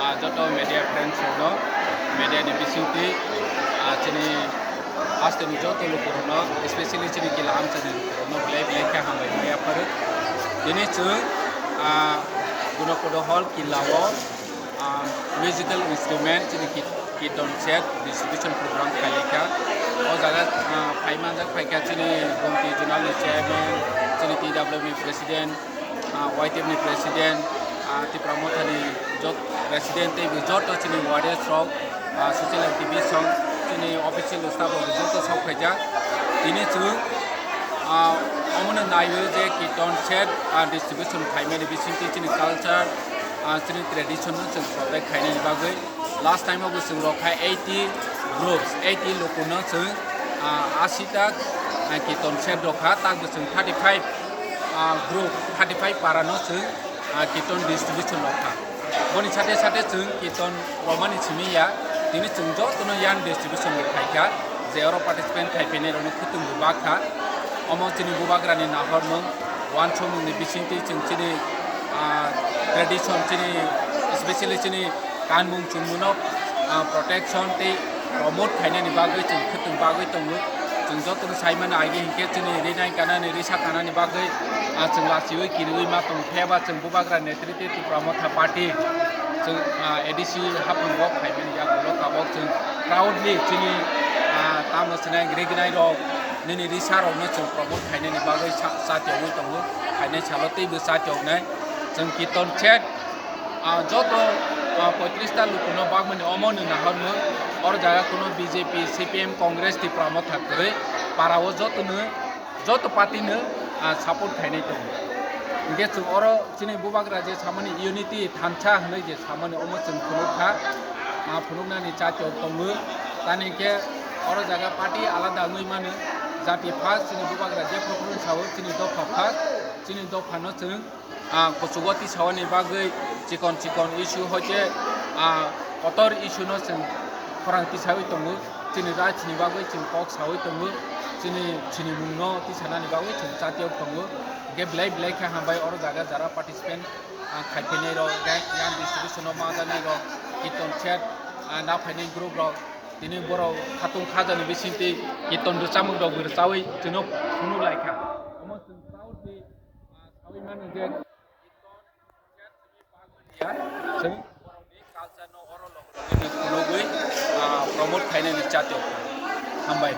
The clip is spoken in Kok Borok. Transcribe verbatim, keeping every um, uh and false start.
Ah, joto media friends rokno, media ni bisingtwi, ah, chini hasteni joto lukurokno, especially chini kila amchaini lukurokno belai belai khe hambai ma yapharo. Tini chwng, ah, Gunokodo Hall kila o, ah, musical instrument chini ki-, kirtan set distribution program khaikha. O jaga, ah, phai manjak phaikha chini Gomti Zonal ni chairman, chini T W M ni president, ah, Y T F ni president, ah, Tipra Motha ni jot president tei bo joto chini warriors rok, ah, social activist rok, chini official staff rok joto sok phaijak. Tini chwng, ah, omono naio je kirtan set, ah, distribution khaimani bisingtwi chini culture, ah, chini tradition no chwng protect khainani bagwi. Last time o bo chwng rok kha eighty groups, eighty lukuno chwng, ah, ashi ta, ah, kirtan set rok kha, tak bo chwng thirty five, ah, group, thirty five para no chwng, ah, kirtan distribution rok kha. Boni sate sate chwng kirtan romani simi ya, tini chwng jotono yan distribution rok khai kha, je oro participant khai phainai rokno khutung bo bak kha. Omo chini bubagrani nahormung, wansukmungni bisingtwi chwng chini, ah, tradition chini, especially chini kanmung chumungno, ah, protection tei promote khainani bagwi chwng khutung bagwi tongo. Chwng jotono sai mano agi hinkhe chini rinai kanani risa kanani bagwi, ah, chwng lachiwi kiriwi ma tongo. Phiya ba chwng bubagra netrite Tipra Motha Party chwng, ah, A D C hapung o phaimani yagulo tabok chwng proudly chini, ah, tamo swnai rignai rok nini risa rokno chwng promote khainani bagwi sa-, chatiyogwi tongo. Phainai salo teibo chatiyoknai chwng kirtan set. Ah, joto, ah, poitrista lukuno bagmani omo nwng nahormung, oro jaga kuno B J P, C P M, Congress, Tipra Motha kwrwi, para o jotono, joto party no, ah, support khainai tongo. Hinkhe chwng oro chini bubagra je samani unity thansa hwnwi je samani omo chwng phunuk kha, ah, phunuknani chatiyok tongo. Tani hinkhe oro jaga party alada wngwi mano, jati first, chini bubagra je program sao, chini dopha first, chini dophano chwng ah, kuchugo tisawani bagwi chikon chikon issue hoite, ah, kotor issue no chwng khorang tisawi tongo. Chini rights ni bagwi chwng kok sawi tongo. Chini, chini mungno tisanani bagwi chwng chatiyok tongo. Hinkhe belai belai khe hambai oro jaga jara participant, ah, khaiphainai rok, ga-, yan distribution o majanai rok, kirtan set, ah, na phainai group rok. Tini borok khatung khajani bisingtwi kirtan rwchapmung rok bo rwchawi chwngno phunuk lai kha. Omo chwng proudly, ah, sawi mano je Chwng borokni culture no oro loge loge phunugwi, ah, promote khainani chatio. Hambai.